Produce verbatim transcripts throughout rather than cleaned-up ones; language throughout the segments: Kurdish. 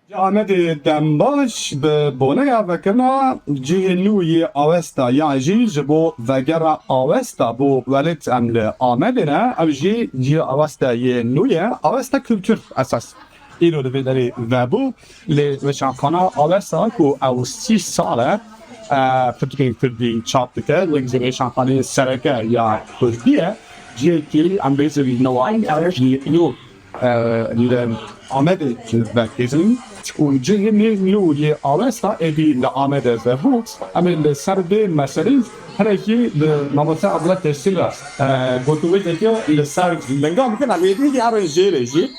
Ji Amedê dem baş. Bi boneya vekirina cihê nû yê Awesta yan jî ji bo vegera Awesta bo welêt em li Amedê ne. Ew jî cihê Awesta yê nû ye. Awesta Kultur esas îro li vê derê vebû. Lê weşanxana Awesta ku ew sî sal e, e, pirtûkên kurdî çap dike. Wek jî weşanxaneyê sereke ya kurdî ye. Cihekî em bêjin newayî ew jî nû e, li Amedê vekirin û cihê nû yê Awesta êdî li Amedê vebû. Em ê li ser vê meselê hinekî bi mamoste Abdullah Tesîm re, e, gotinbêjekê li ser linga bikin. Em êdî herin jêrê jî.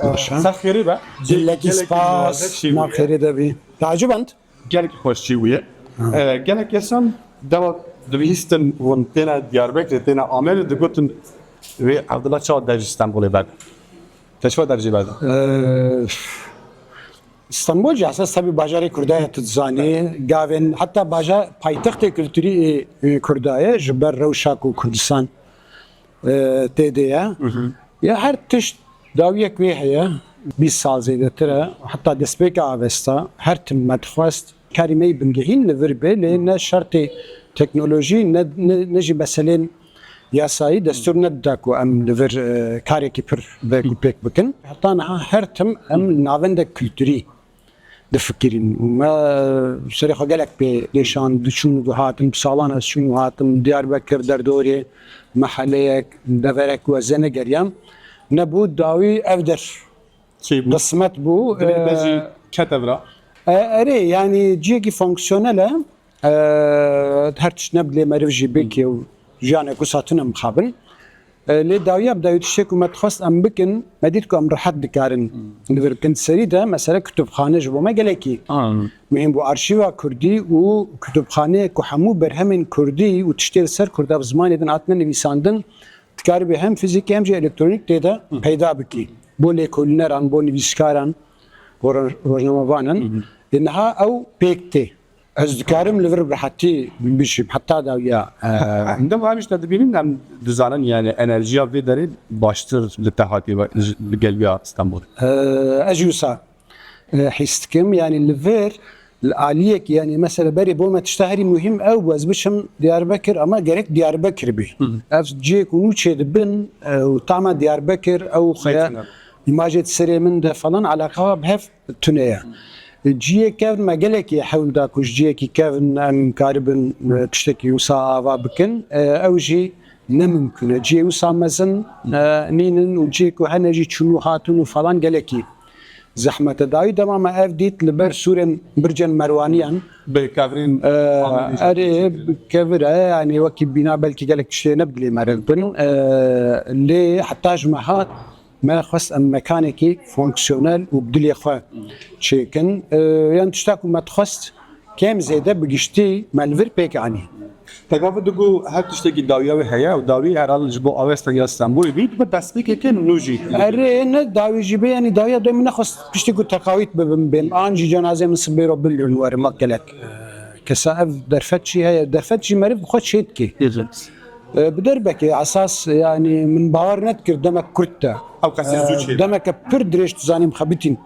E, Baş e. Ser xêrê be. Gelekî Gelekî spas, nazik şî nav bûye. Xêrê de bî. Tacibend. Gelek xweşî bûye. Ha. E, gelek kesan dema dibihîstin hûn têne Diyarbekirê, têne Amedê digotin wê Abdullah çawa der ji Stenbolê berde. Te çawa der jê berde? Ee, Stenbol jî esas tabi bajarê Kurda ye, tu dizanî. Gavên heta bajar paytextê kulturî ê, ê Kurda ye, ji ber rewşa ku Kurdistan, e, tê de ye. Hı hı. Ya her tişt dawiyek wê heye, bîst sal zêdetir e, heta destpêka Avesta, her tim me dixwest, karî me yî bingehîn li vir bê, lê ne şertê teknolojî, ne, ne, ne jî meselên yasayî destûr nedida ku em li vir, e, karekî pir vek û pêk bikin. Heta niha her tim em li navendek kulturî difikirîn. Û me serê xwe gelek pê kêşand, diçûn û dihatin, bi salan ez çûm û hatim, Diyarbekir, derdorê, meheleyek, deverek weze negeriyam. Nebû, dawî ev der Çêbû. Qismet bû. Dilê te jî, e, kete vira. E, erê, yanî cihekî fonksiyonel e. E, her tişt ne bi dilê meriv jî bikê û jiyanek wisa tune mixabin. E, lê dawiya bi dawî tiştê ku me dixwest em bikin, me dît ku em rehet dikarin li vir bikin. Di serî de mesele kutubxane ji bo me gelekî muhîm bû. Arşîva kurdî û kutubxaneyek ku hemû berhemên kurdî û tiştê li ser kurda bi zimanê din hatine nivîsandin, dikaribê hem fîzîkî hem jî elektronîk tê de peyda bikî. Bo lêkolîneran, bo nivîskaran, bo roj-, rojnamevanan. Lê niha ew pêk tê. Ez dikarim li vir bi rehetî bijîm, heta dawiya, e, Em de em jî te dibînin, em dizanin, yani enerjiya vê derê baştir li te hatî ve-, ji, li gel ya Stenbolê. E, ez jî wisa, e, hîs dikim, yani li vir, li aliyek, yani mesela berê bo me tişta herî muhîm ew bû, ez biçim Diyarbekir, ama gerek Diyarbekir bî. Hı hı. Ev cihê ku nû çê dibin, e, û tama Diyarbekir, ew xeya, Zeytînan. Îmajê di serê min de falan, eleqa bi hev tune ye. Cihê kevn me gelekî hewl da ku ji cihekî kevn em karibin, e, tiştekî wisa ava bikin. E, ew jî ne mimkun e. Cihê wisa mezin, e, nînin û cihê ku hene jî çûn û hatin û falan gelekî zehmet e. Dawî dema me ev dît li ber sûrên bircên Merwaniyan. Bi kevirên, e, Amedê jî erê, bi kevir e, yani wekî bîna belkî gelek tiştê ne bi dilê meriv bin. E, lê heta ji me hat, me xwest em mekanekî fonksiyonel û bi dilê xwe çêkin. E, yan tişta ku me dixwest kêm zêde bi giştî me li vir pêk anî. Te gava digo her tiştekî dawiya wê heye û dawî herhal ji bo Avesta ya Stenbolê bî, bi destpêkeke nû jî. Erê, ne dawî jî bê, yanî dawiya doyê min nexwest piştî ku teqawît bibim bêm. An jî cenazê min sibê ro bilin werim wek gelek. Kesa ev derfet jî heye. Derfet jî meriv bi xwe çê dike. E, bi derbekê esas, yani min bawer nedikir demek kurt de. Ew qesê zû çê. E, demeke pir dirêj tu zanî mixebitîn.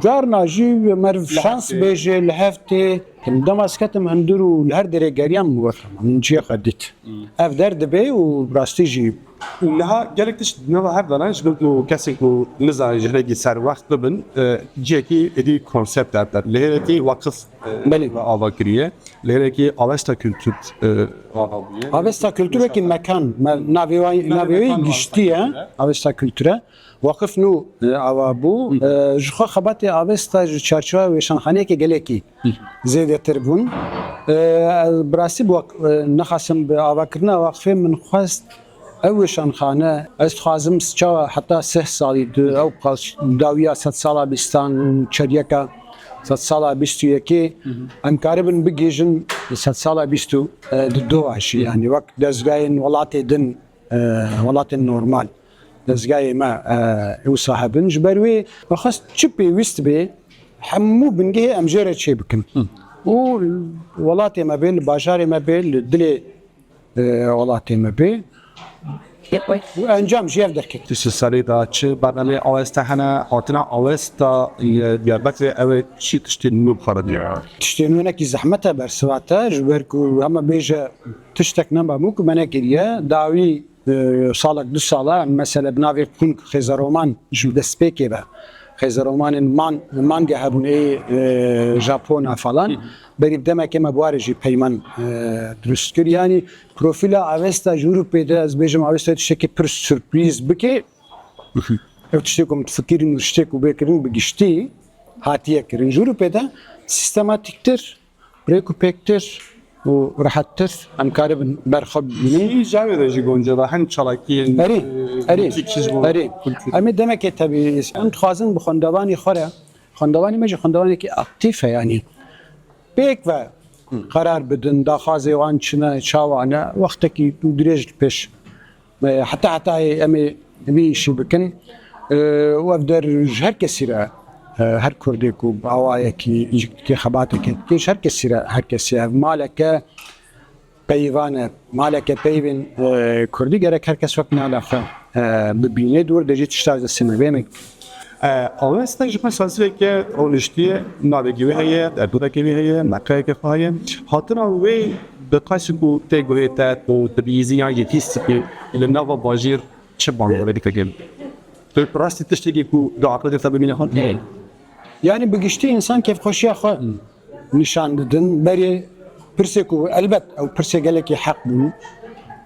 Carna jî meriv şans bêje li hev tê. Dema ez ketim hundir û li her derê geriyam, min got, min cihê xwe dît. Hmm. Ev der dibe û rastî jî. Niha gelek tişt nava hev dana, ji bo ku kesên ku nizane ji hinek jî serwext bibin, e, cihekî êdî konsept der. Li hêrekî waqif, e, Belê. Ava kiriye. Li hêrekî Avesta Kultur, e, ava bûye. Avesta Kultur wekî mekan, me-, navê wa-, navê wê giştî ye. Avesta Kultur e. Waqif nû, e, ava bû. Hı. E, ji xwe xebatê Avesta ji çarçoya wêşanxaneyeke gelekî zêdetir bûn. E, bi rastî bi wak-, e, nexasim bi avakirina waqfê min xwest ew wêşanxane, ez dixwazim çawa heta sih salî di ew qas dawiya sedsala bîstan û çeryeka sedsala bîst û yekê, hı hı, em karibin bigihîjin sedsala bîst û du a jî, hı, yanî wek dezgehên welatê din, e, welatên normal, dezgehê me, e, wisa hebin. Ji ber wê me xwest çi pêwîst bê, hemû bingehê em jê re çêbikin. Hı. Û welatê me bê, li bajarê me bê, li dilê, e, welatê me bê. û encam jî ev derket. Tiştê serê de çi bernameyê Awesta hene, hatina Awesta li Diyarbekirê ew ê çi tiştên nû bixwe re dî? Tiştên nû hinekî zehmet e, bersivat e, ji ber ku hema bêje tiştek nema bû ku me nekiriye. Dawî, e, salek du sala em mesele bi navê Punk Xêzeroman ji destpêkê ve. Xêzeromanên man, mange hebûn ê, e, Japona falan. Berî demekê me bi warê jî peyman, e, dirust kir. Yanî profîla Avesta ji Ewropê de, ez bêjim Avesta tiştekî pir surprîz bike. Ev tiştê ku em difikirin û tiştê ku bê kirin bi giştî hatiye kirin. Ji Ewropê de sîstematîktir, bi rêk û pêktir û rehettir em karibin ber xwe bibînin. Jî cavê de jî gonca da hin çalakiyên, Erê, e, erê, bûtîk ji bo erê. Kulturê. Em ê demekê tevî, em dixwazin bi xwendevanê xwe re, xwendevanê me jî xwendevanekî aktîf e, yanî pêk ve qerar bidin, daxwazê wan çi ne, çawa ne, wextekî dirêj li pêş. E, heta hetayê em ê vî îşî bikin. E, û ev der ji her kesî re, e, her Kurdê ku bi awayekî ji dikê xebateke dikê, ji her kesî re, her kesî ev maleke peyvan e, maleke peyvên, e, Kurdî gerek her kes wek mala xwe, e, bibîne. Di wir de jî tişta ji destê me bê min. E, Awesta ji xwe saziyeke rûniştî ye, navekî wê heye, derdoreke wê heye, meqeyeke xwe heye. Hatina wê bi qasî ku tê guhê te, tu dibihîzî yan jî hîs dikî li nava bajêr çi bang wê dikevin? Tu rastî tiştekî ku di aqilê te bimîne xwe? Yanî bi giştî însan kêfxweşiya xwe nîşan didin. Berê pirsê ku elbet ew pirsê gelekî heq bû.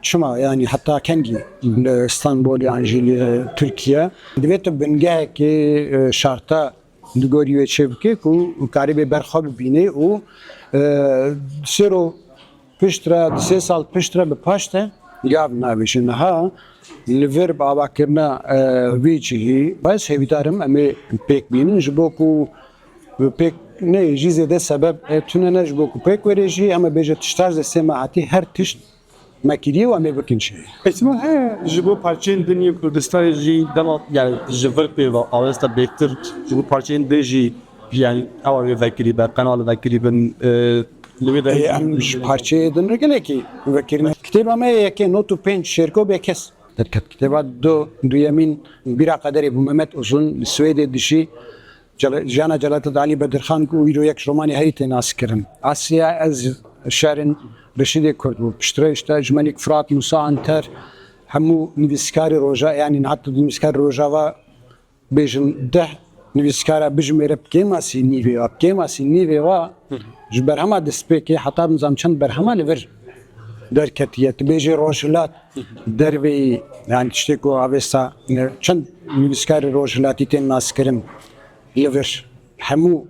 Çima, yanî heta kengî li Stenbol yan jî li Tirkiye? Divê tu bingehekê, e, şarta li gorî wê çêbike ku karibê ber xwe bibîne û, e, sêro piştre, di sê sal piştre bi paş te gav navêje. Niha li vir bi avakirina, e, vî cihî, ez hêvîdar im em ê pêk bînin, ji bo ku pêk ne jî zêde sebeb, e, tune ne, ji bo ku pêk were jî, em ê bêje tişta ji destê me hatî, her tişt me kiriye û em ê bikin jî. Îhtimal heye ji bo parçeyên din yên Kurdistanê jî dema, yani ji vir pê ve Awesta bêhtir ji bo parçeyên din jî, yani ewa wê vekirî be, qenal vekirî bin, e, li wê de Ê, em ji parçeyê din re gelekî vekirine. Kitêba me yê yekê not û pênc Şêrko Bêkes derket. Kitêba du, duyemîn Bîra Qederê bû Mehmet Uzun, li Swêdê dijî. Cela-, jiyana Celadet Alî Bedirxan ku îro yek ji romanê herî tê naskirin. Asya, ez şerên Reşîdê Kurd bû. Piştre işte Jimenîk Firat, Musa Anter, hemû nivîskarê Roja-, yanî niha tu nivîskarê Rojava bêjin deh nivîskara bijimêre bi kêmasî nîvê wa, bi kêmasî nîvê wa ji berhema destpêkê heta nizam çend berhema li vir derketiye. Tu bêjê Rojhilat derveyî, yanî tiştê ku Avesta, e, çend nivîskarê Rojhilatî tên naskirin. Li vir hemû,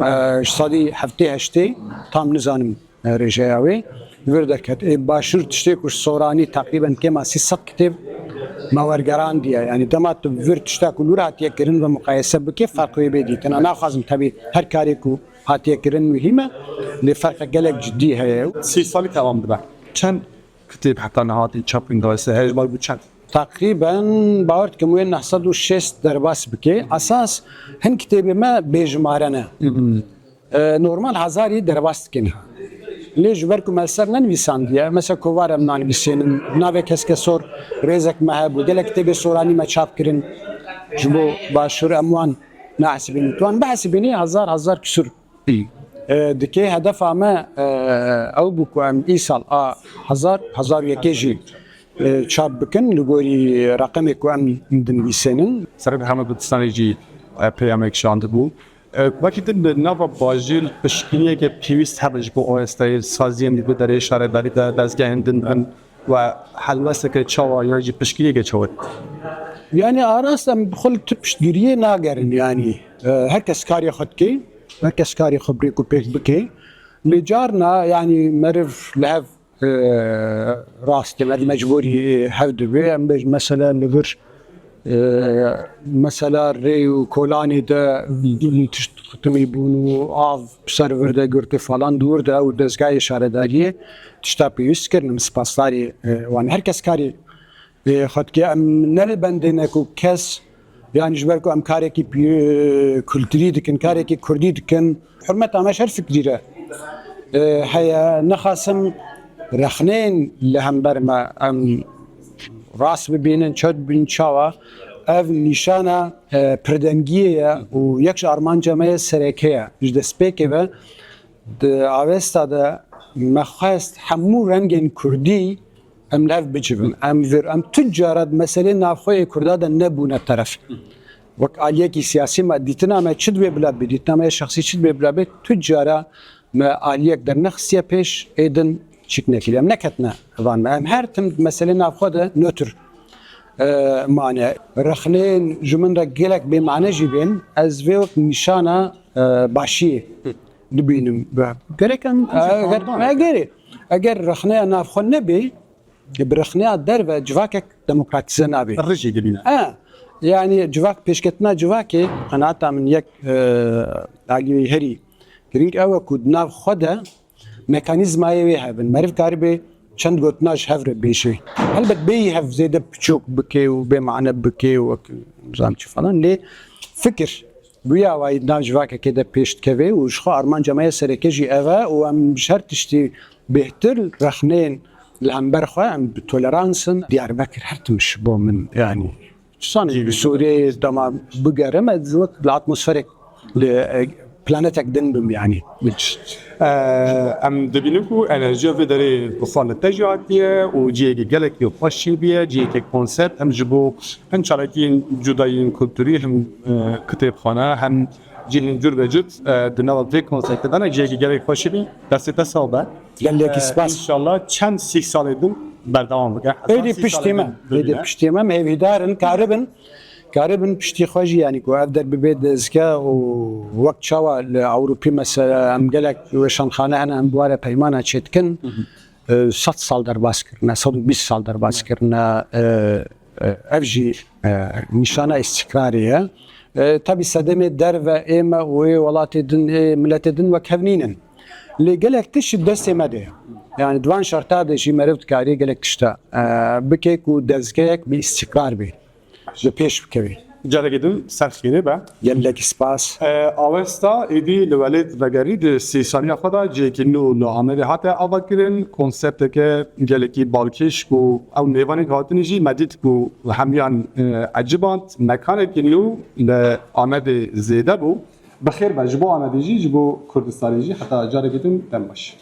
e, ji sedî heftê heştê tam nizanim, e, rêjeya wê li vir derket. Ê Başûr tiştê ku ji Soranî teqrîben kêma sê sed kitêb me wergerandiye. Yanî dema tu vir tişta ku li wir hatiye kirin ve muqayese bike, ferq wê bê dîtin. Naxwazim tevî her karê ku hatiye kirin muhîm e, lê ferqek gelek cidî heye. Sî salî dewam dibe. Çend kitêb heta niha tên çap kirin, dawese heye ji ber ku çend? Teqrîben bawer dikim wê neh sed û şêst derbas bike. Esas hin kitêbê me bêjimare ne. E, normal hezarî derbas dikin. Lê ji ber ku me li ser nenivîsandiye, mesela kovar em nanivîsênin, navê Keskesor rêzek me hebû, gelek kitêbê soranî me çap kirin. Ji bo Başûr em wan nehesibînin. Tu wan bihesibînî hezar, hezar küsur. E, dikê hedefa me, e, ew bû ku em îsal a hezar, hezar û yekê jî, e, çap bikin, li gorî reqemê ku em dinivîsênin. Serê Berhema Kurdistanê jî, e, peyamek şandibû. E, wekî din li nava bajêr piştgiriyeke pêwîst hebe ji bo Awestayê, saziyên li derê şaredarî de, dezgehên din bin we helwesteke çawa yan jî piştgiriyeke çawa? Yanî arast em bi xwe li tu piştgiriyê nagerin, yanî, e, her kes karê xwe dike, her kes karê xwe bi rêk û pêk bike. Lê carna, yanî meriv li hev, e, rast e, meriv mecbûrî hev dibe. Em bêjin mesela li vir, e, mesela rê û kolanê de tişt xitimî bûn û av ser vir de girtî falan, di wir de ew dezgahê şaredariyê tişta pêwîst kirin. Em spasdarî, e, wan, her kes karê, e, xwe dike. Em ne li bendê ne ku kes, yanî ji ber ku em karekî pî-, kulturî dikin, karekî kurdî dikin, hurmeta me ji her fikrî re, e, heye. Nexasim rexneyên li hember me em rast bibînin, çewt bibînin çawa ev nîşana e, pirdengiyê ye û yek ji armanca me ye sereke ye. Ji destpêkê ve di Avesta de me xwest hemû rengên kurdî em li hev bicivin. Em vir, em tu cara di meselê navxwe yê kurda de nebûne teref. Wek aliyekî siyasî me dîtina me çi divê bila bê, dîtina me yê şexsî çi divê bila bê, tu cara me aliyek dernexistiye pêş, ê din çîk nekiriye. Em neketine van me. Em her tim meselê navxwe de nötr e, mane. Rexneyên ji min re gelek bêmane jî bên, ez vê wek nîşana e, başiyê dibînim. Gerek em eger, eger, eger rexneya navxwe nebê, bi rexneya derve civakek demokratîze nabe. Rijî dibîne. E, yani civak, pêşketina civakê, qenaeta min yek e, aliyê herî girîng ew e ku di nav xwe de mekanîzmayê wê hebin. Meriv karibê çend gotina ji hev re bêje. Helbet bêyî hev zêde piçok bike û bê mane bike û wek nizam çi falan. Lê fikir bi wî awayî di nav civakekê de pêş dikeve û ji xwe armanca me ya sereke jî ev e û em ji her tiştî bêhtir rexneyên li hember xwe em bi tolerans in. Diyarbekir her tim ji bo min, yani, çisan jî li Sûriyeyê dema bigerim, ez wek li atmosferek, li, e, planetek din bim, yani. Ee, em dibînin ku enerjiya vê derê xwe li te jî hatiye û cihekî gelekî xweş jî bûye, cihekî konsept hem ji bo hem çalakiyên cudayî yên kulturî hem, e, kitêbxane hem cihên cur be cud, e, di nava vê konseptê de ne cihekî gelek xweş jî bî. Destê te sax be. Gelekî Ee, spas. İnşallah çend sîh salê din berdewam bike. Hezar Êdî sîh piştî salê me, din êdî bimîne. Piştî me, em hêvîdar in, karibin, karibin piştî xwe jî, yani ku ev der bibe dezge û wek çawa li Ewropî mesela em gelek weşanxane hene em bi ware peymana çêdikin. Hı hı. E, sed sal derbas kirine, sed û bîst sal derbas kirine, e, e, ev jî, e, nîşana îstîkrarê ye. E, tabî sedemê derve ê me û ê welatê din, ê miletê din wek hev nînin. Lê gelek tişt ji destê me de ye. Yani di van şerta de jî meriv dikarî gelek tişta, e, bike ku dezgehek bi îstîkrar bê, bi pêş bikevê. Carekê din ser xêrê be. Gelekî spas. E, Avesta êdî li welêt vegerî di sê saliya xwe de cihekî nû li Amedê hate avakirin. Konsepteke gelekî balkêş ku ew mêvanên hatinî jî me dît ku hemiyan, e, eciband. Mekanekî nû li Amedê zêde bû. Bi xêr be ji bo Amedê jî, ji bo Kurdistanê jî, heta carekê din dem baş.